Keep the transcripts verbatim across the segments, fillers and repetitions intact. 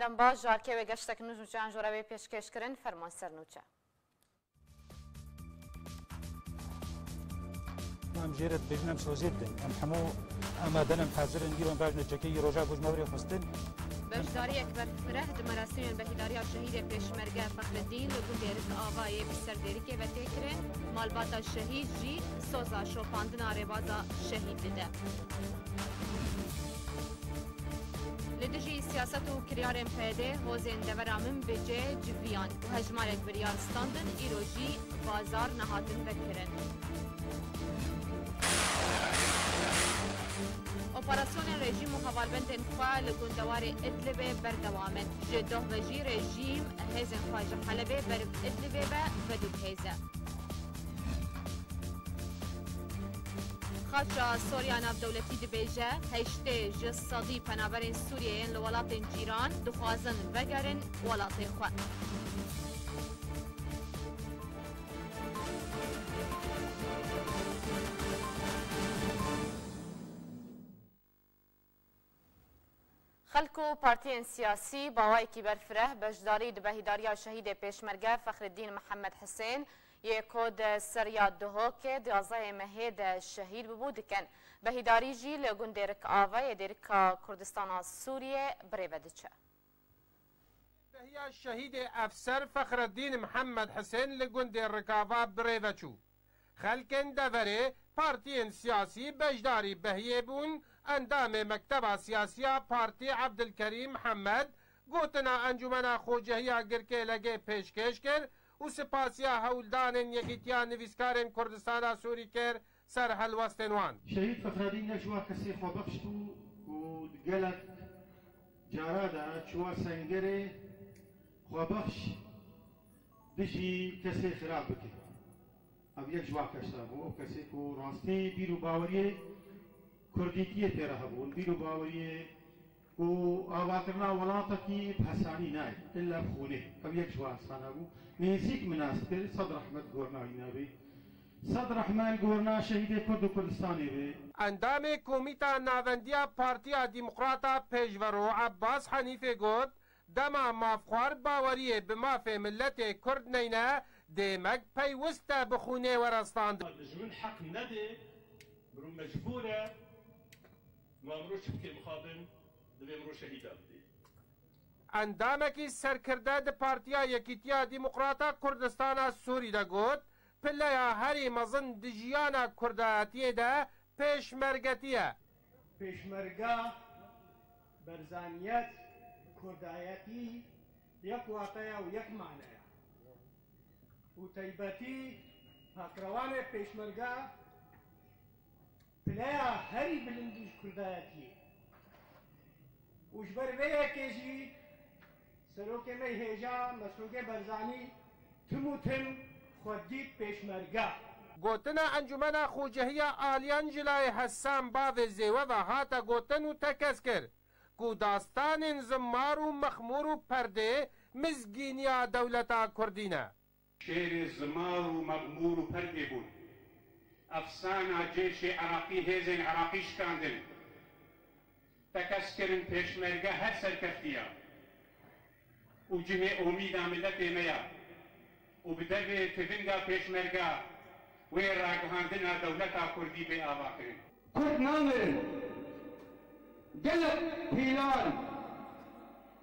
Em baş, ji arkê wê geştek nû ji nûçeyan ji we re wê pêşkêş kirin, ferman ser nûçe. Em jê re dibêjin em soziyê didin. Em hemû amade ne, em hazir in. Îro em bajin çekê îroja ku ji me re xwestin. Beşdariyek berfireh di merasîmên behîdariya şehîdê pêşmerge Fexredîn li gundê Rik Avayê bi ser dêrikê ve tê kirin. Malbata şehîd jî soza şopandina rêbaza şehîd dide. Li dijî siyaset û kiryarên P Y D hozên devera min bi cê civiyan û hejmarek biryar standin, îro jî bazar nehatin vekirin. Operasyonên rejîm û hevalbendên xwe li gundewarê Idlibê berdewam in. Ji doh ve jî rejîm hêzên xwe ji Helebê ber bi Idlibê ve vedûbihêze. Xaça Soriya Navdewletî dibêje, heştê ji sedî penaberên Sûriyê yên li welatên cîran dixwazin vegerin welatê xwe. Xelk û partiyên siyasî bi awayekî berfireh beşdarî di behîdariya şehîdê pêşmerge Fexreddîn Mihemed Hisên yê ku di seriya Duhokê di yazdehê mehê de şehîd bibû dikin. Behîdarî jî li gundê Rik Ava yê Dêrika Kurdistana Sûriyê birêve diçe. Behiya şehîdê efser Fexreddîn Mihemed Hisên li gundê Rikava birêve çû. Xelkên deverê, partiyên siyasî beşdarî behiyê bûn, endamê Mekteba Siyasî ya Partî Evdilkerîm Mihemed gotina Encûmena Xocehiya Girkêlegê pêşkêş kir û spasiya hewldanên Yekîtiya Nivîskarên Kurdistana Sûrî kir ser helwestên wan. Şehîd Fexredîn ne ji wa kesê xwebexş bû ku di gelek cara de çûwa sengerê xwebexş dijî kesê xirab bike. Ev yek ji wan kesa bû, ew kesê ku rastî bîr û baweriyê kurdîtiyê pê re hebûn, bîr û baweriyê ku avakirina welatekî bi hesanî nayê, illa bi xûnê. Ew yek ji wan insana bû. Nêzîk min nas dikir, sed rehmet gorina wî nabê. Sed rehme li gorina şehîdê Kurd û Kurdistanê be. Endamê Komîta Navendiya Partiya Demokrata Pêşvero Ebbas Henîfê got, dema mafxwar baweriyê bi mafê miletê Kurd neyne, dêmek peywist e bi xûnê were standin. Ji min heq nedê, mirov mecbûr e, ma mirov çi bike mixabin, divê mirov şehîda bidê. Endamekî serkirde di Partiya Yekîtiya Demokrata Kurdistana Sûrî de got, pileya herî mezin di jiyana kurdayetiyê de pêşmergetî ye. Pêşmerga, berzaniyet, kurdayetî yek wateya û yek maneya. Û taybetî pakrewanê pêşmerga pileya herî bilind ji kurdayetiyê. Û ji ber vê yekê jî serokê me hêja Mesrûrê Barzanî tim û tim xwe dît pêşmerge. Gotina Encûmena Xocehiya Aliyan ji layê Hessan Bavê Zêwe ve hate gotin û tekez kir ku dastanên Zimar û Mexmûr û Perdê mizgîniya dewleta Kurdî ne. Şêrê Zimar û Mexmûr û Perdê bûn. Efsana cêşê Iraqî hêzên Iraqî şikandin. Tekez kirin pêşmerge her serkeftiya û cihê omîda miletê me ya û bi devê tivinga pêşmerga wê ragihandina dewleta Kurdî bê avakirin. Kurd namirin. Gelek pîlan,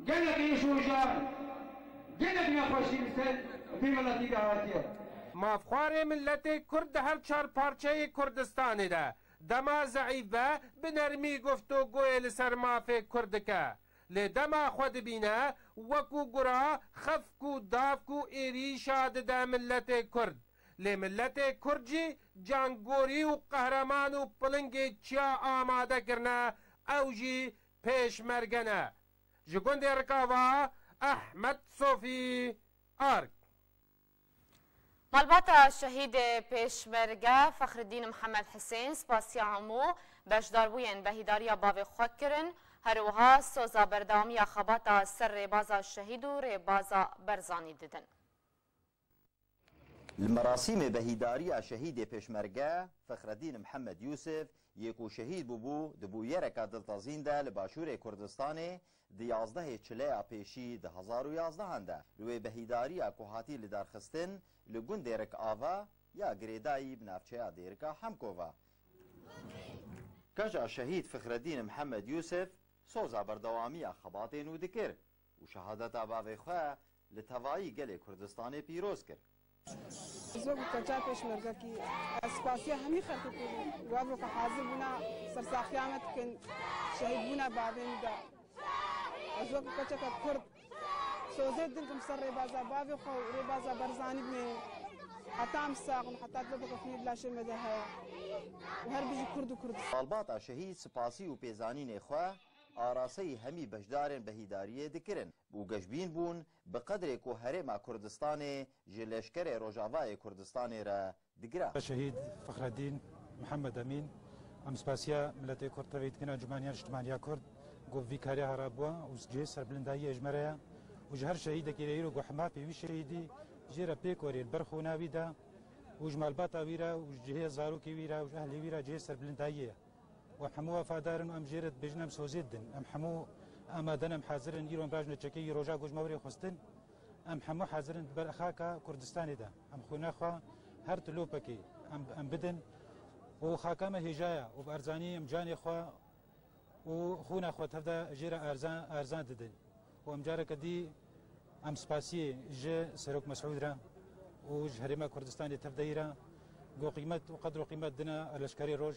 gelek êş û jan, gelek nexweşî li ser vê miletî de hatiye. Mafxwarê miletê Kurd di her çar parçeyê Kurdistanê de dema zeîf be, bi nermî guftûgoyê li ser mafê Kurd dike. Lê dema xwe dibîne, wekû gura xefk û davk û êrîşa dide miletê Kurd. Lê miletê Kurd jî cangorî û qehreman û pilingê çiya amade kirine, ew jî pêşmerge ne. Ji gundê Rikava, Ehmed Sofî, Ark. Malbata şehîdê pêşmerge Fexridîn Mihemed Hisên spasiya hemû beşdarbûyên behîdariya bavê xwe kirin, her wiha soza berdewamiya xebata ser rêbaza şehîd û rêbaza Berzanî didin. Li merasîmê behîdariya şehîdê pêşmerge Fexredîn Mihemed Yûsif Yê ku şehîd bûbû, di bûyereke diltezîn de li Başûrê Kurdistanê di yazdehê çileya pêşî di hezar û yazdehan de li wê behîdariya ku hatî lidarxistin li gundê Rikava ya girêdayî bi navçeya Dêrika Hemko ve. Keça şehîd Fixredîn Mihemed Yûsif soza berdewamiya xebatê nû dikir û şehadeta bavê xwe li tevayî gelê Kurdistanê pîroz kir. Ez wek keça pêşmergekî, ez spasiya hemî xelkê Kurd, wek hezir bûna sersaxiya me dikin, şehîdbûna bavê min de. Ez wek keçeke Kurd, sozê din kim ser rêbaza bavê xwe û rêbaza Barzanî bimînim. Heta em sax in, heta dilê bike xwînê di laşê me de heye. Û her bijî Kurd û Kurdistan. Malbata şehîd spasî û pêzanînê xwe araseyî hemî beşdarên behîdariyê dikirin û geşbîn bûn bi qedrê ku Herêma Kurdistanê ji Leşkerê Rojavayê Kurdistanê re digira. Şehîd Fexredîn Mihemed Emîn, em spasiya miletê Kurd tevî dikin, Encûmeniya Niştimaniya Kurd, ku vî karê hera bû û cihê serbilindayiyê ji me re ye û ji her şehîdekî re îro ku hema pê wî şehîdî jê re pê korê li ber xûna wî de û ji malbata wî re û ji cihê zarokê wî re û ji ehlê wî re cihê serbilindayiyê ye. Û em hemû wefadar in û em jê re dibêjin, em sozê didin. Em hemû amade ne, em hazir in, îro em rajine çekê, îro roja ku ji me were xwestin. Em hemû hazir in di ber xaka Kurdistanê de. Em xwîna xwe her tilopekê em, em bidin. Û xaka me hêja ye û bi erzanî em canê xwe û xwîna xwe tevde jê re erzan, erzan didin. Û em careke dî em spasiyê ji Serok Mesûd re û ji Herêma Kurdistanê tevdeyî re go qîmet û qedr û qîmet dine Leşkerê Roj.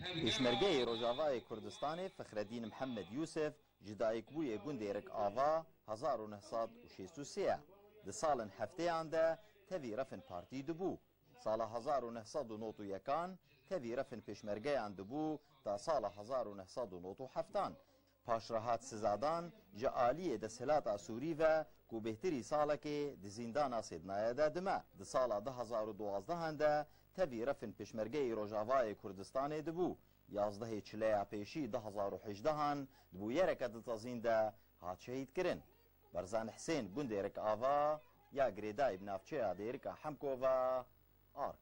Pêşmergeyê Rojavayê Kurdistanê Fexredîn Mihemed Yûsif ji dayikbûyê gundê Rikava hezar û neh sed û şêst û sê ye. Di salên heftêyan de tevî refin partî dibû. Sala hezar û neh sed û nod û yekan tevî refin pêşmergeyan dibû ta sala hezar û neh sed û nod û heftan. Paşrehat sizadan ji aliyê desthilata Sûrî ve ku bêhtirî salekê di zîndana Sêdnayê de dime. Di sala du hezar û duwazdehan de tevî refin pêşmergeyê Rojavayê Kurdistanê dibû. Yazdehê çileya pêşî du hezar û hejdehan di bûyereke diltezîn de hat şehîdkirin. Berzan Hisên gundê Rikava ya girêdayî bi navçeya Dêrika Hemko ve ark.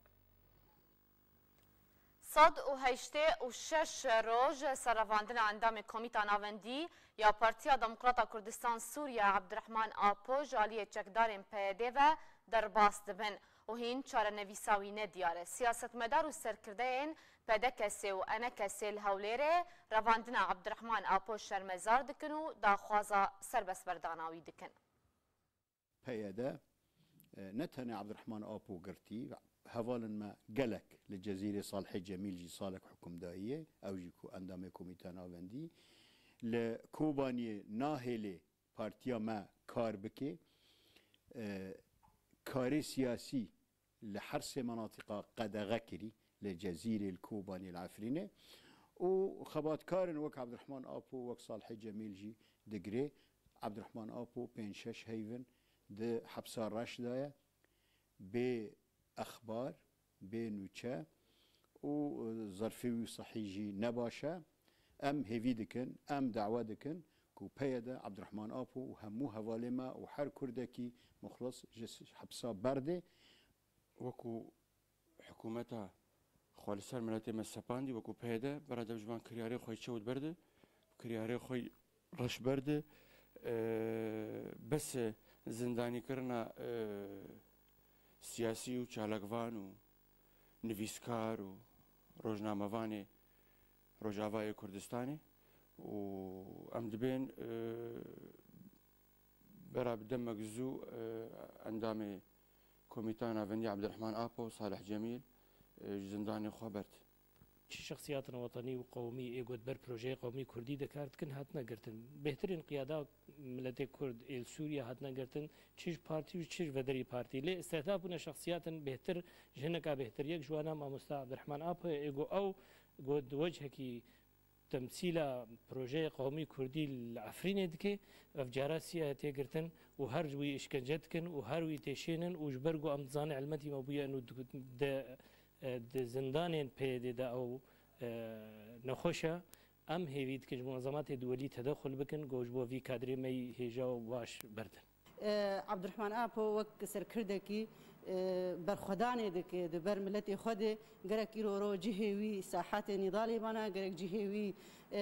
Sed û heştê û şeş roj serevandina endamê Komîta Navendî ya Partiya Demokrata Kurdistan Sûriye Abdurrahman Apo ji aliyê çekdarên P Y D ve derbas dibin û hîn çarenivîsa wî ne diyar e. Siyasetmedar û serkirdeyên P D K S ê û E N K S ê li Hewlêrê revandina Abdurrahman Apo şermezar dikin û daxwaza serbestberdana wî dikin. P Y D, e, ne tenê Abdurrahman Apo girtî, hevalên me gelek li Cezîrê Salihê Cemîl jî salek hukimdayiyê, ew jî ku endamê Komîta Navendî, li Kobaniyê nahêlê partiya me kar bike, e, karê siyasî li her sê menatîqa qedexe kirî, li Cezîrê, li Kobanê, li Efrînê û xebatkarên wek Abdurrahman Apo, wek Salihê Cemîl jî digirê. Abdurrahman Apo pênc şeş heyv in di hepsa reş de ye, bê exbar, bê nûçe û zerfê wî sihî jî ne baş e. Em hêvî dikin, em dawe dikin ku P Y D Abdurrahman Apo û hemû hevalê me û her Kurdekî muxlis ji hepsa berdê. Wekû hikûmeta xwe li ser miletê me sepandî, wekû P Y D, bera dev ji van kiryarê xwe çewt berde, kiryarê xwe reş berde, e, bes zindanîkirina, e, siyasî û çalakvan û nivîskar û rojnamevanê Rojavayê Kurdistanê û em dibên, e, bera bi demek zû, e, endamê Komîta Navendî Abdurrahman Apo, Salih Cemîl, e, ji zindanê xwe berd. Çi şexsiyatin wetenî û qewmî ê ku di ber projeyê qewmî kurdî de kar dikin hatine girtin. Bêhtirîn qiyada miletê kurd ê li Sûriye hatine girtin. Çi ji partî û çi ji vederî partî. Lê îstihdaf bûne şexsiyatin bêhtir, ji hineka bêhtir. Yek ji wana mamosta Abdurrahman Apo ye, ê ku ew ku di wecihekî temsîla projeyê qewmî kurdî li Efrînê dike, ev cara siyah tê girtin û her wî îşkence dikin û her wî têşênin û ji ber ku em dizanin elmetî me bûye û di, di, di zindanên P Y D de ew, e, nexweş e, em hêvî dikin ji munezematê duwelî tedexul bikin, ku ji bo vî kadrê me yî hêja û baş berdin. E, Abdurrahman Apo wek serkirdekî, e, berxwedanê dike di ber miletê xwe de, gerek îro ro cihê wî sahetê nîdalê bana, gerek cihê wî, e,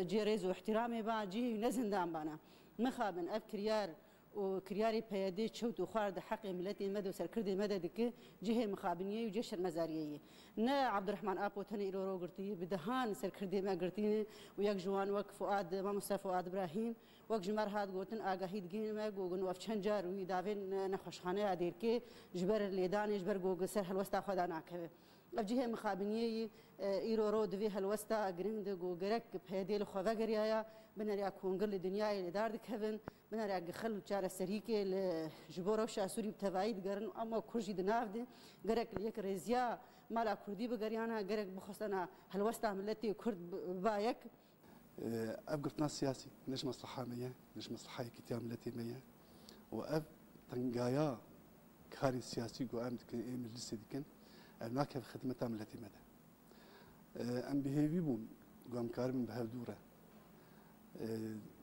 cihê rêz û ihtiramê ba, cihê wî ne zindan bana. Mixabin ev kiryar û kiryarê P Y D çewt û xwar di heqê miletê me de û serkirdê me de dike, cihê mixabiniyê û cihê şermezariyê ye. Ne Abdurrahman Apo tenê îro ro girtî, bi dehan serkirdê me girtî ne û yek ji wan wek Fuad, Mamoste Fuad Ibrahîm, wek ji me re hat gotin, agahî digihîne me, got, got, ev çend car wî davên nexweşxaneya Dêrkê ji ber lêdanê, ji ber ku ser helwesta xwe de nakeve. Ev cihê mixabiniyê yî, e, îro ro di vê helwesta giring de ku gerek P Y D li xwe vegeriyaya, bineriya kongir li dinyayê li dar dikevin, bineriya gixil û çareserîkê li, ji bo rewşa Sûrî bi tevayî digerin û ema Kurd jî di nav de gerek li yek rêziya mala Kurdî bigeriyana, gerek bixwestana helwesta miletê Kurd bi-, biba yek. Ev girtina siyasî ne ji mesleha me ye, ne ji mesleha yekîtiya miletê me ye û ev tengaya karê siyasî ku em dikin, ê meclisê dikin, ev nakeve xidmeta miletê me de. Em bi hêvî bûn ku em karibin bi hev dû re,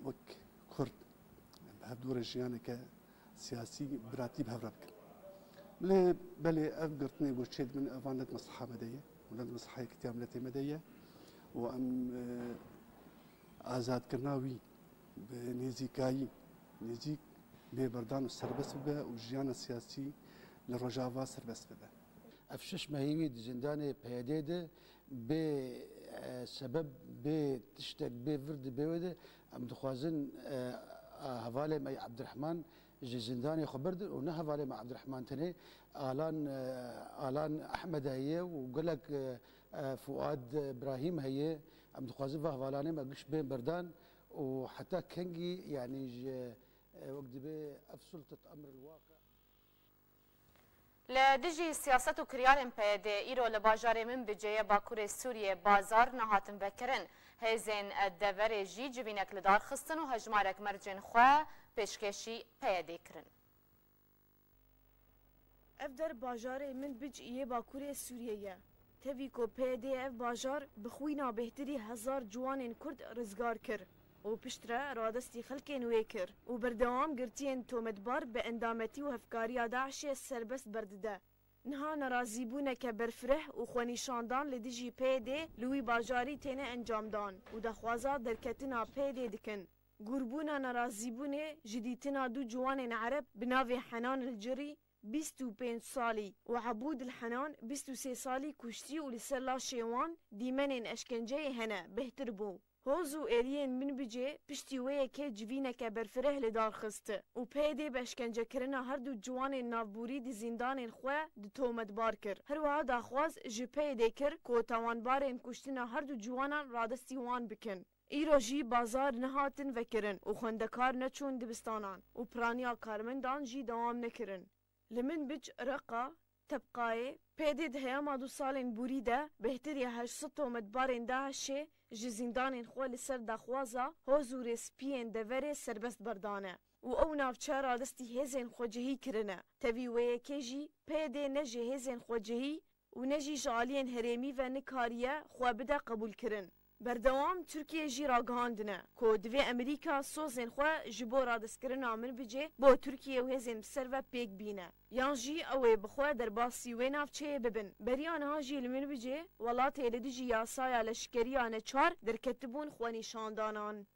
wek Kurd, em bi hev dû re jiyaneke siyasî, biratî bi hev re bikin. Lê belê ev girtinê ku çêdibin, evan ne di mesleha me de ye û ne di mesleha yekîtiya miletê me de ye û em, e, azadkirina wî bi nêzîkayî, nêzîk bê berdan û serbest bibe û jiyana siyasî li Rojava serbest bibe. Ev şeş mehî wî di zindanê P Y D de bê, e, sebeb, bê tiştek, bê vir di bê wê de, em dixwazin, e, a, hevalê me Abdurrahman ji zindanê xwe berdin û ne hevalê me Abdurrahman tenê, Alan, e, Alan Ahmed heye û gelek, e, e, Fuad Ibrahîm heye. Em dixwazin va hevalanê me giş bên berdan û heta kengî, yanî ji, e, wek dibê ev sultet emr el waqi. Li dijî siyaset û kiryarên P Y D îro li bajarê Minbicê yê Bakurê Sûriyê bazar nehatin vekirin. Hêzên deverê jî civînek li dar xistin û hejmarek mercên xwe pêşkêşî P Y D kirin. Ev der bajarê Minbic yê Bakurê Sûriyê ye. Tevî ku P Y D ev bajar bi xwîna bêhtirî hezar ciwanên Kurd rizgar kir û piştre radestî xelkên wê kir û berdewam girtiyên tometbar bi endametî û hevkariya DAIŞê serbest berdide. Niha nerazîbûneke berfireh û xwenîşandan li dijî P Y D li wî bajarî têne encamdan û daxwaza derketina P Y D dikin. Gûrbûna nerazîbûnê ji dîtina du ciwanên Ereb bi navê Henan el Cirî, bîst û pênc salî, û Ebûd el Henan, bîst û sê salî, kuştî û li ser laşê wan dîmenên eşkenceyê hene, bêhtir bû. Hoz û êriyên Minbicê piştî wê yekê civîneke berfireh li dar xist û P Y D bi eşkencekirina her du ciwanên navborî di zîndanên xwe di tometbar kir. Her wiha daxwaz ji P Y D kir ku tawanbarên kuştina her du ciwanan radestî wan bikin. Îro jî bazar nehatin vekirin û xwendekar neçûn dibistanan û piraniya karmendan jî dewam nekirin. Li Minbic, Reqa, Tebqayê, P Y D di heyama du salên borî de bêhtir ya heşt sed tometbarên DAIŞê ji zîndanên xwe li ser daxwaza hoz û rêspiyên deverê serbest berdane û ew navçe radestî hêzên xwecihî kirine. Tevî wê yekê jî P Y D ne ji hêzên xwecihî û ne jî ji aliyên herêmî ve nikariye xwe bide qebûlkirin. Berdewam Tirkiye jî ragihandine ku divê Amerîka sozên xwe ji bo radestkirina Minbicê bo Tirkiye û hêzên bi ser ve pêk bîne. Yan jî ew ê bi xwe derbasî wê navçeyê bibin. Beriya niha jî li Minbicê welatê li dijî yasaya leşkeriya neçar derketibûn xwenîşandanan.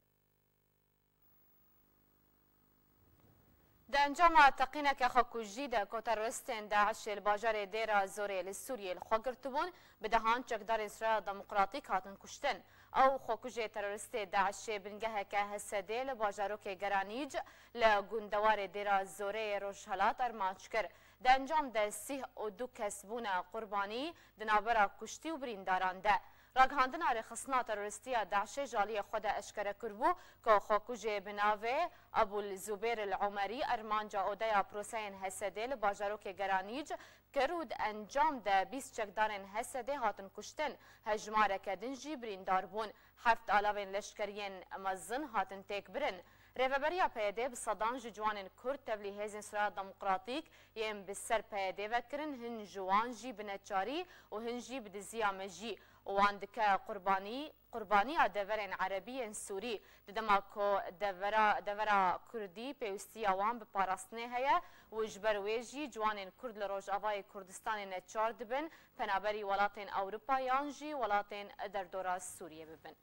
Di encama teqîneke xwekujî de ku teroristên DAIŞê li bajarê Dêra Zorê li Sûriyê li xwe girtibûn, bi dehan çekdarên Sûriya Demokratîk hatin kuştin. Ew xwekujê teroristê DAIŞê bingeheke HSDê li bajarokê Geranîc li gundewarê Dêra Zoreyê Rojhelat armanc kir. Di encam de sîh û du kes bûne qurbanî di navbera kuştî û birîndaran de. Ragihandina rêxistina teroristî ya DAIŞê ji aliyê xwe de eşkere kiribû ku xwekujê bi navê Ebûl Zubêr El Omerî armanca odeya proseyên HSDê li bajarokê Geranîc kir û di encam de bîst çekdarên HSDê hatin kuştin, hejmareke din jî birîndar bûn, heft alavên leşkeriyên mezin hatin têkbirin. Rêveberiya PYDê bi sedan ji ciwanên Kurd tevlî Hêzên Sûriya Demokratîk yên bi ser PYDê ve kirin, hin ji wan jî bi neçarî û hin jî bi diziya mejî. Wan dike qurbanî, qurbaniya deverên erebî yên Sûrî. Di dema ku devera, devera Kurdî pêwîstiya wan bi parastinê heye û ji ber wê jî ciwanên Kurd li Rojavayê Kurdistanê neçar dibin penaberî welatên Ewropa yan jî welatên derdora Sûriyê bibin.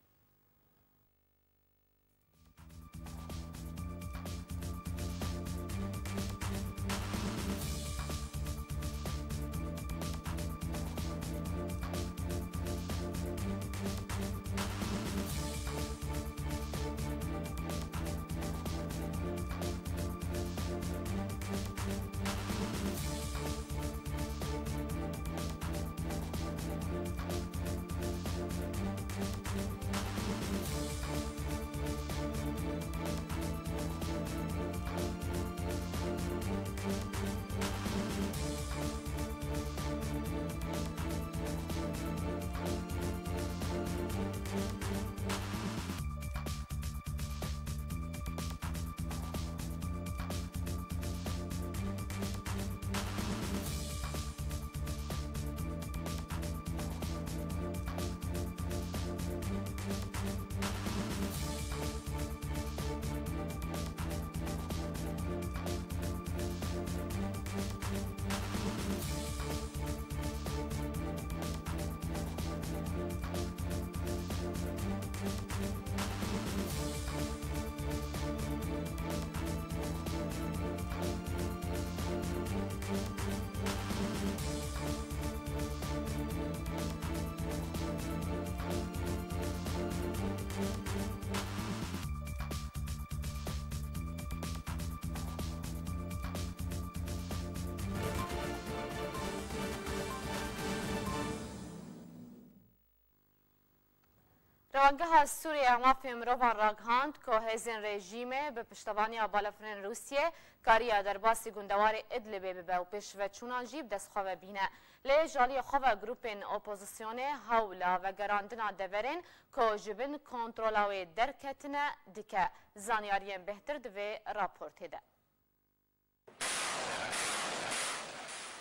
Rewangeha Sûriye ya Mafê Mirovan ragihand ku hêzên rejîmê bi piştevaniya balafirên Rûsiyê kariya derbasî gundewarê Idlibê bibe û pêşveçûnan jî bi dest xwe ve bîne. Lê ji aliyê xwe ve grûpên opozisyonê hewla vegerandina deverên ku ji bin kontrola wê derketine dike. Zanyariyên bêhtir di vê raportê de.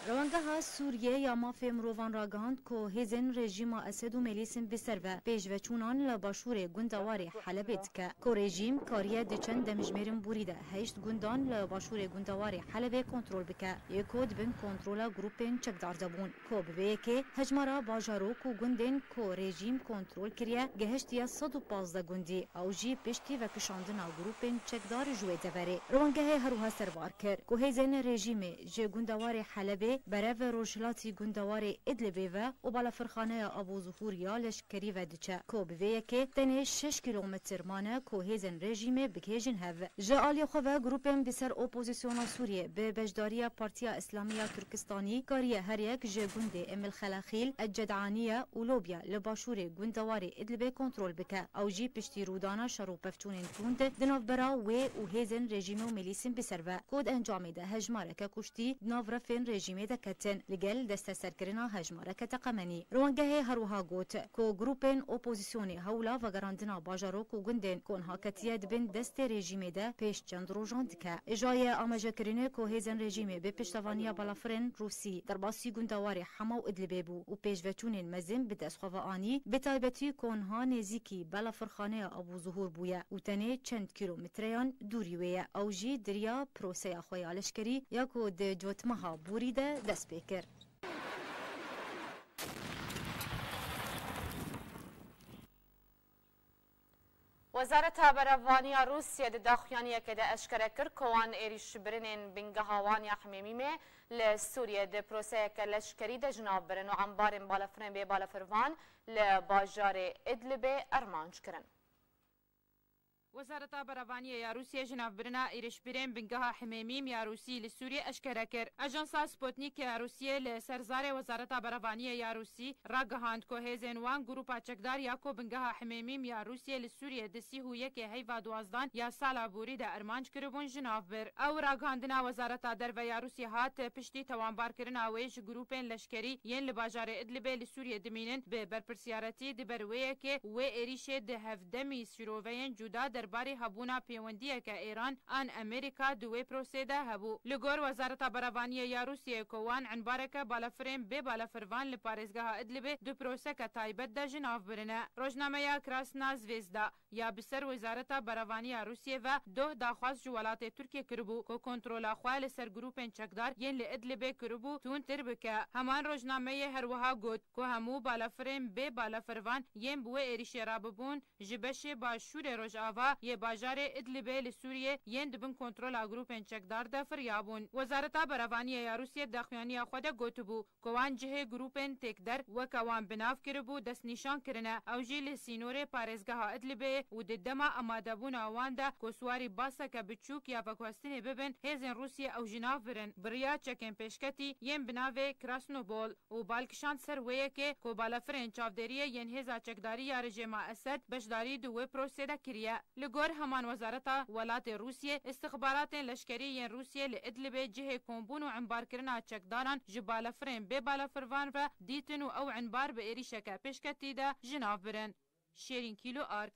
Rewangeha Sûriye ya Mafê Mirovan ragihand ku hêzên rejîma Esed û milîsên bi ser ve pêşveçûnan li başûrê gundewarê Helebê dike, ku rejîm kariye di çend demjimêrin borî de heşt gundan li başûrê gundewarê Helebê kontrol bike, yê ku di bin kontrola grûpên çekdar de bûn, ku bi vê yekê hejmara bajarok û gundên ku rejîm kontrol kiriye gihiştiye sed û pazdeh gundî. Ew jî piştî vekişandina grûpên çekdar ji wê deverê. Rewangehê her wiha serbar kir ku hêzên rejîmê ji gundewarê Helebê berev rojhilatî gundewarê Idlibê ve û balafirxaneya Abu Zuhur ya leşkerî ve diçe, ku bi vê yekê tenê şeş kîlometr mane ku hêzên rejîmê bigihêjin hev. Ji aliyê xwe ve grûpên bi ser opozisyona Sûriyê bi beşdariya Partiya Îslamî ya Turkistanî kariye her yek ji gundê Emil Xelaxîl, Ecedaniye û Lobya li başûrê gundewarê Idlibê kontrol bike. Ew jî piştî rûdana şer û pevçûnên tund di navbera wê û hêzên rejîmê û milîsên bi ser ve, ku di encamê de hejmareke kuştî di nav refên rejîmê de ketin, li gel desteserkirina hejmareke teqemenî. Rewangehê her wiha got ku grûpên opozisyonê hewla vegerandina bajarok û gundên ku niha ketiye di bin destê rejîmê de pêş çend rojan dike. Îjayê amajekirinê ku hêzên rejîmê bi piştevaniya balafirên Rûsî derbasî gundewarê Hema û Idlibê bû û pêşveçûnên mezin bi dest xwe ve anî, bi taybetî ku niha nêzîkî balafirxaneya Abu Zuhur bûye û tenê çend kîlometreyan dûrî wê ye. Ew jî di riya proseya xwe ya leşkerî ya ku di cotmeha borî de dest pê kir. Wezareta Berevaniya Rûsiyê di daxuyaniyekê de eşkere kir ku wan êrîşbirinên bingeha wan ya Himêmîmê li Sûriyê di proseyeke leşkerî de ji nav birin û embarên balafirên bê balafirvan li bajarê Idlibê armanc kirin. Wezareta Berevaniyê ya Rûsiyê ji navbirina êrişbîrên bingeha Himêmîm ya Rûsî li Sûriyê eşkere kir. Ajansa Sputnik ya Rûsiyê li ser zarê Wezareta Berevaniyê ya Rûsî ragihand ku hêzên wan grûpa çekdar ya ku bingeha Himêmîm ya Rûsiyê li Sûriyê di sî û yekê heyva duwazdan ya sala borî de armanc kiribûn ji nav bir. Ew ragihandina Wezareta Derve ya Rûsiyê hat piştî tawanbarkirina wê ji grûpên leşkerî yên li bajarê Idlibê li Sûriyê dimînin bi berpirsiyaretî di ber wê yekê wê êrîşê di hevdemî şîroveyên cuda de derbarê hebûna pêwendiyeke Êran an Amerîka di wê prosê de hebû. Li gor Wezareta Berevaniyê ya Rûsiyê ku wan enbareke balafirên bê balafirvan li parêzgeha Idlibê di proseke taybet de ji nav birine. Rojnameya Krasna Zvezda ya bi ser Wezareta Berevanî ya Rûsiyê ve doh daxwaz ji welatê Tirkiyê kiribû ku kontrola xwe li ser grûpên çekdar yên li Idlibê kiribû tundtir bike. Heman rojnameyê her wiha got ku hemû balafirên bê balafirvan yên bi wê êrîşê rabûbûn ji beşê başûrê rojava yê bajarê Idlibê li Sûriyê yên di bin kontrola grûpên çekdar de firiyabûn. Wezareta Berevaniyê ya Rûsiyê di daxuyaniya xwe de gotibû, ku wan cihê grûpên têkder weke wan bi nav kiribû destnîşan kirine. Ew jî li sînorê parêzgeha Idlibê û di dema amadebûna wan de ku siwarî baseke biçûk ya veguhestinê bibin, hêzên Rûsiyê ew ji nav birin. Bi riya çekên pêşketî yên bi navê Krasnobol û bal kişand ser wê yekê ku balafirên çavdêriyê yên hêza çekdarî ya rejêma Esed beşdarî di wê prosê de kiriye. Li gor heman wezareta welatê Rûsiyê, îstixbaratên leşkerî yên Rûsiyê li Idlibê cihê kombûn û embarkirina çekdaran ji balafirên bê balafirvan re dîtin û ew embar bi êrîşeke pêşketî de ji nav birin. Şêrîn Kîlo Ark.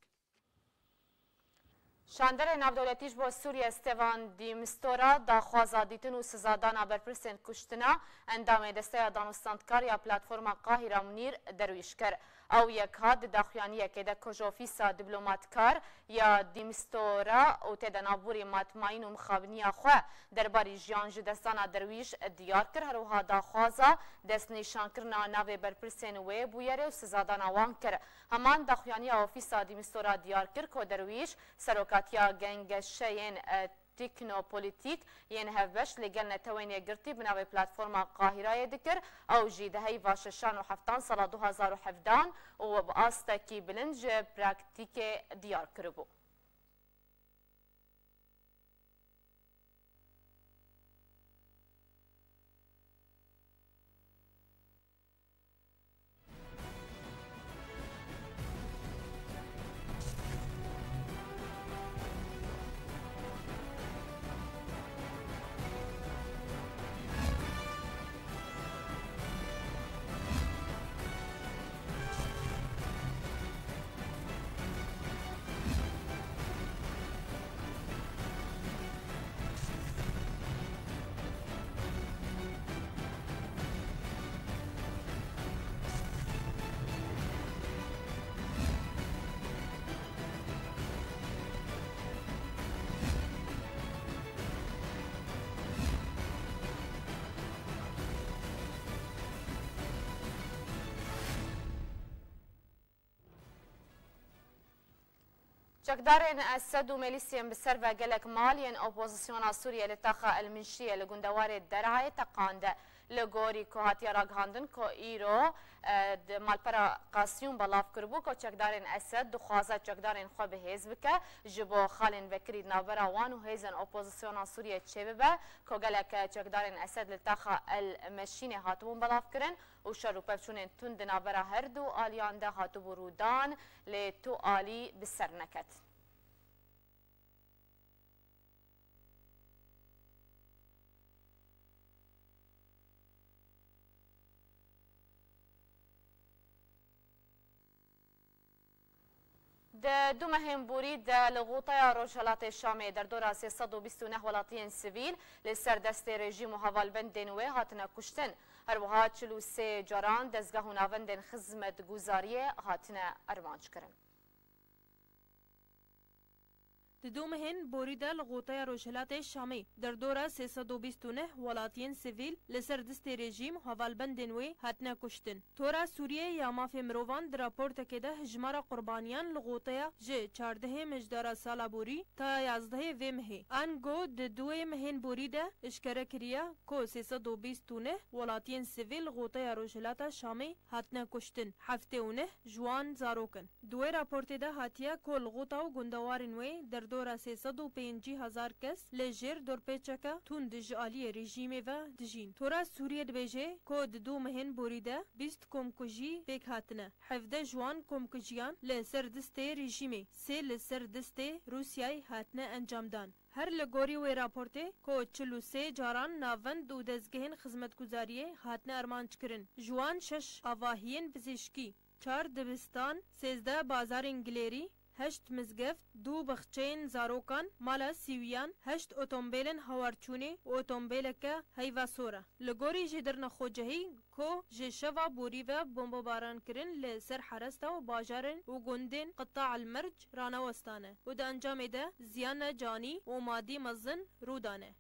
Şanderê navdewletî ji bo Sûriye Stefan de Mistura daxwaza dîtin û sizadana berpirsên kuştina endamê Desteya Danûstandkar ya Platforma Qahîra Munîr Derwîş kir. Ew yek hat di daxuyaniyekê de ku ji ofîsa dîplomatkar ya de Mistura û tê de navborî matmayîn û mixabiniya xwe derbarî jiyan ji destdana Derwîş diyar kir. Her wiha daxwaza destnîşankirina navê berpirsên wê bûyerê û sizadana wan kir. Heman daxuyaniya ofîsa de Mistura diyar kir ku Derwîş serokatiya gengeşeyên, e, teknopolitîk yên hevbeş li gel Netewên Yekgirtî bi navê Platforma Qahîrayê dikir. Ew jî di heyva şeşan û heftan sala du hazar û hevdan û bi astekî bilind ji praktîkê diyar kiribû. Çekdarên Esed û milîsiyên bi ser ve gelek mal yên opozisyona Sûriyê li taxa El Minşiyê li gundewarê Derayê teqande. Li gorî ku hatiye ragihandin ku îro, e, di malpera Qasîm belav kiribû ku çekdarên Esed dixwaze çekdarên xwe bi hêz bike, ji bo xalên vekirî di navbera wan û hêzên opozisyona Sûriyê çêbibe, ku gelek çekdarên Esed li taxa El Meşînê hatibûn belavkirin û şer û pevçûnên tund di navbera her du aliyan de hatibû rûdan, lê tu alî bi ser neket. Di du mehên borî de li Xûteya Rojhilatê Şamê derdora sê sed û bîst û neh welatiyên sivîl li ser destê rejîm û hevalbendên wê hatine kuştin. Her wiha çil û sê caran dezgeh û navendên xizmetguzariyê hatine armanckirin. Di du mehên borî de li Xûteya Rojhilatê Şamê derdora sê sed û bîst û neh welatiyên sivîl li ser destê rejîm û hevalbendên wê hatine kuştin. Tora Sûriyê ya Mafê Mirovan di raportekê de hijmara qurbaniyan li Xûteya ji çardehê Mejdara sala borî ta yazdehê vê mehê, ango di duê mehên borî de eşkere kiriye ku sê sed û bîst û neh welatiyên sivîl li Xûteya Rojhilata Şamê hatine kuştin, heftê û neh ji wan zarok in. Di wê raportê de hatiye ku li Xûta û gundewarên wê derdora sê sed û pêncî hezar kes li jêr dorpêçeke tund ji aliyê rejîmê ve dijîn. Tora Sûriyê dibêje ku di du mehên borî de bîst komkujî pêk hatine. Hevdeh ji wan komkujiyan li ser destê rejîmê, sê li ser destê Rûsyayê hatine encamdan. Her li gorî wê raportê ku çil û sê caran navend û dezgehên xizmetguzariyê hatine armanckirin, ji wan şeş avahiyên pizîşkî, çar dibistan, sêzdeh bazarên gilêrî, heşt mizgeft, du baxçeyên zarokan, mala sîwiyan, heşt otombêlên hawarçûnê û otombêleke heyva sor e. Li gorî Jêdirna Xocehî, ku ji şeva borî ve bombebaran kirin, li ser heresta û bajarên û gundên Qita El Merc ranewestane û di encamê de ziyana canî û madî mezin rû dane.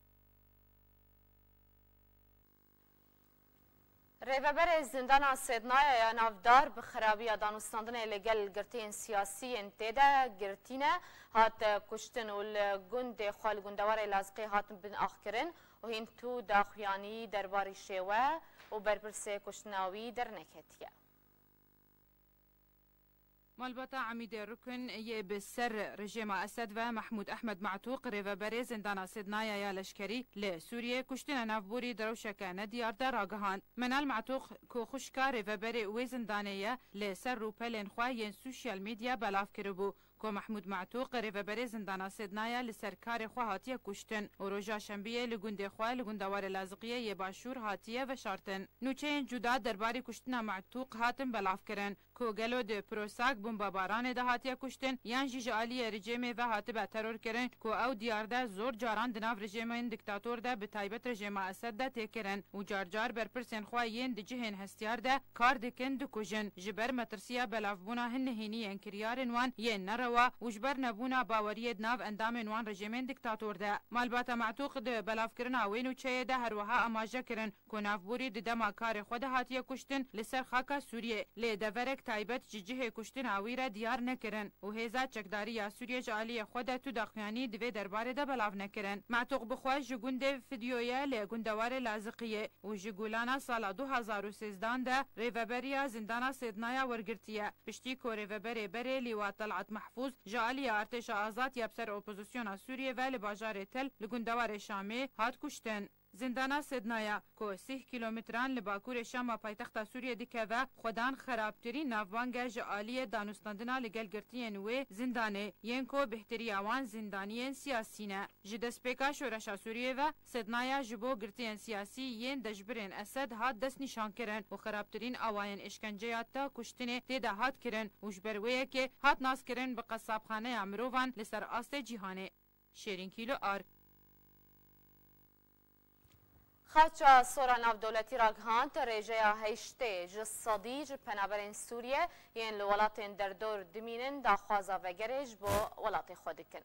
Rêveberê Zindana Sêdnaya ya navdar bi xirabiya danûstandinê li gel girtiyên siyasî yên tê de girtî ne, hat kuştin û li gundê xwe li gundewarê Lazqê hat binaxkirin û hîn tu daxuyanî derbarî şêwe û berpirsê kuştina wî derneketiye. Malbata Emîdê Rukun yê bi ser rejêma Esed ve Mehmûd Ehmed Matûq, rêveberê zindana Sêdnaya ya leşkerî li Sûriyê, kuştina navborî di rewşeke nediyar de ragihand. Menal Matûq, ku xwişka rêveberê wê zindanê ye, li ser rûpelên xwe yên sosyal medya belav kiribû ku Mehmûd Matûq, rêveberê zindana Sêdnaya, li ser karê xwe hatiye kuştin û roja şembiyê li gundê xwe li gundewarê Laziqiyê yê Başûr hatiye veşartin. Nûçeyên cuda derbarî kuştina Matûq hatin belavkirin. Ku gelo di Prosak bombebaranê de hatiye kuştin, yan jî ji aliyê rejêmê ve hatibe terorkirin, ku ew diyar de zor caran di nav rejêmên diktator de, bi taybet rejêma Esed de tê kirin û car car berpirsên xwe yên di cihên hestiyar de kar dikin, dikujin, ji ber metirsiya belavbûna hin nehênî yên kiryarên wan yên nerewa û ji ber nebûna baweriyê di nav endamên wan rejêmên diktator de. Malbata Matûq di belavkirina wê nûçeyê de her wiha amaje kirin, ku navborî di dema karê xwe de hatiye kuştin li ser xaka Sûriyê, lê deverek taybet ji cihê kuştina wî re diyar nekirin û hêza çekdarî ya Sûriyê ji aliyê xwe de tu daxuyanî di vê derbarê de belav nekirin. Matûq bi xwe ji gundê Fidyoye li gundewarê Laziqiyê û ji Gulana sala du hazar û sêzdan de rêveberiya zindana Sêdnaya wergirtiye. Piştî ku rêveberê berê Lîwa Tel'at Mehfûz ji aliyê Artêşa Azad ya bi ser opozisyona Sûriyê ve li bajarê Tel li gundewarê Şamê hat kuştin. Zindana Sednaya, ku sîh kîlometran li bakurê Şama paytexta Sûriyê dikeve, xwedan xerabtirîn navbang e ji aliyê danûstandina li gel girtiyên wê zindanê, yên ku bêhteriya wan zindaniyên siyasî ne. Ji destpêka şoreşa Sûriyê ve, Sednaya ji bo girtiyên siyasî yên deşbirên Esed hat destnîşankirin û xerabtirîn awayên êşkenceya ta kuştinê tê de hat kirin û ji ber wê yekê hat naskirin bi qesabxaneya mirovan li ser astê cîhanê. Şêrîn Kîlo Ark. Xaça Sora Navdewletî ragihand, rêjeya heştê ji sedî ji penaberên Sûriyê yên li welatên derdor dimînin, daxwaza vegerê ji bo welatê xwe dikin.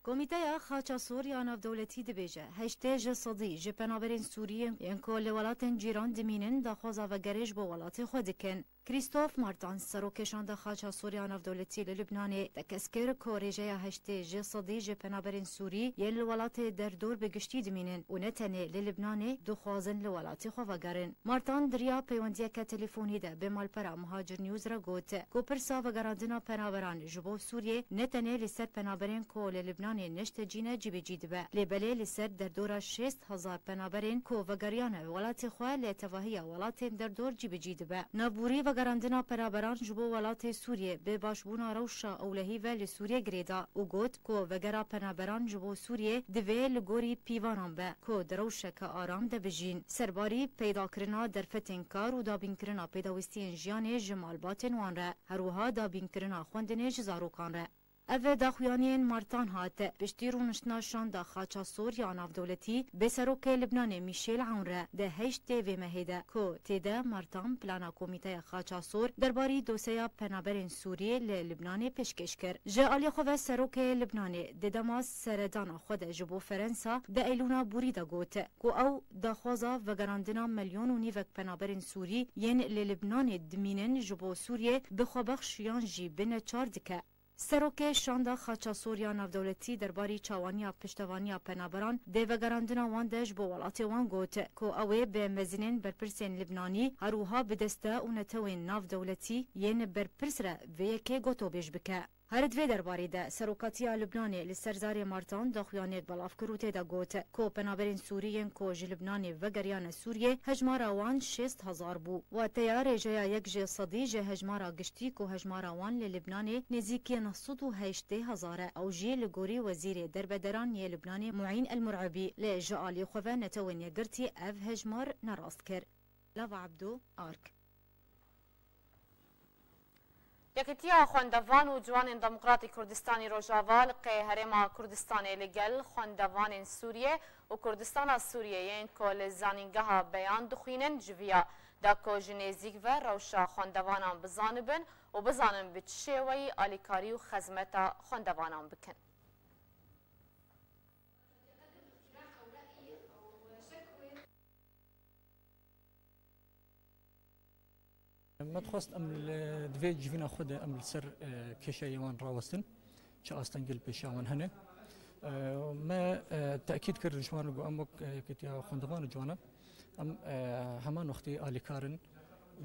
Komîteya Xaça Sor ya Navdewletî dibêje, heştê ji sedî ji penaberên Sûriyê yên ku li welatên cîran dimînin, daxwaza vegerê ji bo welatê xwe dikin. Christophe Martin, serokê Şanda Xaça Sor ya Navdewletî li Libnanê tekez kir ku rêjeya heştê ji sedî ji penaberên Sûrî yên li welatê derdor bi giştî dimînin û ne tenê li Libnanê dixwazin li welatê xwe vegerin. Martin di riya peywendiyeke telefonî de bi malpera Muhacir News re got ku pirsa vegerandina penaberan ji bo Sûriyê ne tenê li ser penaberên ku li Libnanê neştecî ne cîbicî dibe, lê belê li ser derdora şêst hezar penaberên ku vegeriyane welatê xwe li tevahiya welatên derdor cîbicî dibe. Navborî vegerandina penaberan ji bo welatê Sûriyê bi başbûna rewşa ewlehî ve li Sûriyê girê da û got ku vegera penaberan ji bo Sûriyê divê li gorî pîvanan be ku di rewşeke aram de bijîn. Serbarî peydakirina derfetên kar û dabînkirina pêdawîstiyên jiyanê ji malbatên wan re, her wiha dabînkirina xwendinê ji zarokan re. Ev daxuyaniyên Martan hat piştî rûniştina Şanda Xaça Sor ya Navdewletî bi serokê Libnanê Mîşêl Ewn re di heştê vê mehê de ku tê de Martan plana Komîteya Xaça Sor derbarî doseya penaberên Sûriyê li Libnanê pêşkêş kir. Ji aliyê xwe ve serokê Libnanê di dema seredana xwe de ji bo Ferensa di Eylûna borî de got ku ew daxwaza vegerandina milyon û nîvek penaberên Sûrî yên li Libnanê dimînin ji bo Sûriyê bi xwebexş yan jî bi neçar dike. Serokê Şanda Xaça Sor ya Navdewletî derbarî çawaniya piştevaniya penaberan di vegerandina wan de ji bo welatê wan got ku ew ê bi mezinên berpirsên Libnanî, her wiha bi deste û netewên navdewletî yên berpirs re vê yekê gotobêj bike. Her di vê derbarê de Serokatiya Libnanê li ser zarê Martan daxuyaniyek belav kir û tê de got ku penaberên Sûrî yên ku ji Libnanê vegeriyane Sûriyê hejmara wan şêst hezar bû. Wateya rêjeya yek ji sedî ji hejmara giştî ku hejmara wan li Libnanê nêzîkî neh sed û heştê hezar e. Ew jî li gorî Wezîrê Derbederan yê Libnanê Muîn El Mur'ibî, lê ji alî xwe ve netewên yekgirtî ev hejmar nerast kir. Lava Ebdo, Ark. Yekîtiya Xwendevan û Ciwanên Demokratî Kurdistanî Rojava li qê Herêma Kurdistanê li gel xwendevanên Sûriye û Kurdistana Sûriye yên ku li Zanîngeha Beyan dixwînin civiya da ku ji nêzîk ve rewşa xwendevanan bizanibin û bizanin bi çi şêweyî alîkarî û xezmeta xwendevanan bikin. Me dixwest em li, di vê civîna xwe de em li ser, e, kêşeyê wan rawestin, çi astengî li pêşiya wan hene. E, me, e, tekîd kir ji wan re, got em wek, e, Yekîtiya Xwendevan û Ciwanan, em, e, heman wextê alîkar in,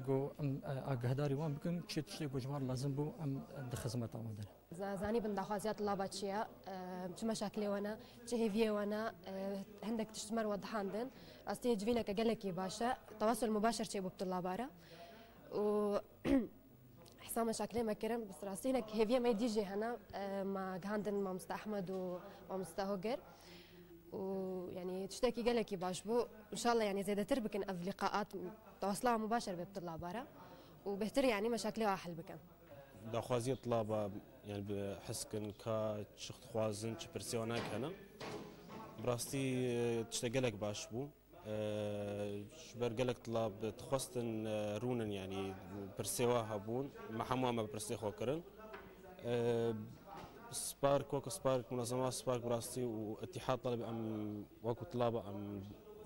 got em, e, agahdarî wan bikin, çi tiştê ku ji wan lazim bû, em di xizmeta wan de ne. Za-, zanîbin daxwaziya tilaba çi ye, e, çi meşakilê we ne, çi hêviyê we ne, e, hindek tişt me re we dihandin. Rastî civîneke gelekî baş e. Tewasul mubaşer çêbû bi tilaba re. Û hisa meşakilê me kirin, bi rastî hinek hêviyê me dî jî hene, e, me gihandin mamoste Ehmed û mamoste Hogir. Û, yanî, tiştekî gelekî baş bû. Înşallah, yanî, zêdetir bikin ev lîqaat, tewasila mubaşer be bi tilaba re. Û bêhtir, yanî, meşakilê we hel bikin. Daxwaziya tilaba, yanî, bi hez kin ka çi dixwazin, çi pirsê wan hene. Bi rastî, e, tiştek gelek baş bû. E, ji ber gelek tilab dixwestin, e, rûnin, yanî pirsê wa hebûn. Me hemû me pirsê xwe kirin. E, Spark, wek Spark, munezema Spark bi rastî û Îtîhad Talibê em wekû tilaba em,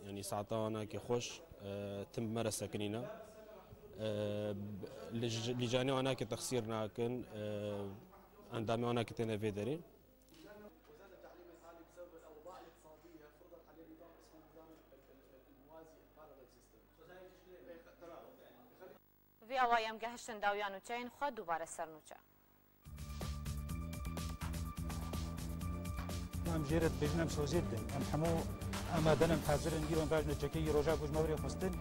yanî saeta wan nake xweş, e, tim bi me re sekinîne. E, li, li canê wan nake texsîr nakin, e, endamê wan nake têne vê derê. Vî awayî em gehiştin dawiya nûçeyên xwe, dubare ser nûçe. Em jê re dibêjin, em sozê didin. Em hemû amade ne, em hazir in. Îro em bajin nûçekê, îro roja ku ji me were xwestin.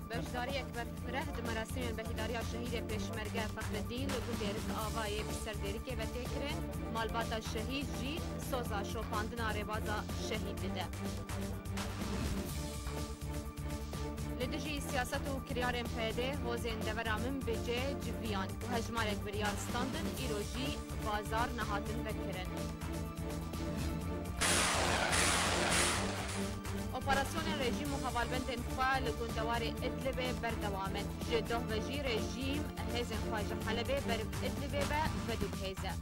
Beşdariyek berfireh di merasîmên behdariya şehîdê pêşmerge Fexredîn li gundê Rik Avayê bi ser Dêrikê ve tê kirin. Malbata şehîd jî soza şopandina rêbaza şehîd dide. Li dijî siyaset û kiryarên P Y D hozên devera min bi cê civiyan û hejmarek biryar standin, îro jî bazar nehatin vekirin. Operasyonên rejîm û hevalbendên xwe li gundewarê Idlibê berdewam in. Ji doh ve jî rejîm hêzên xwe ji Helebê ber bi Idlibê ve vedûbihêze.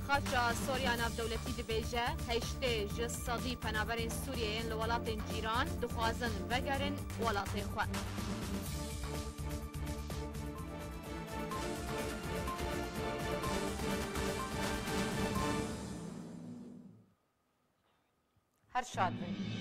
Xaça Soriya Navdewletî dibêje, heştê ji sedî penaberên Sûriyê yên li welatên cîran dixwazin vegerin welatê xwe. Her şad bin.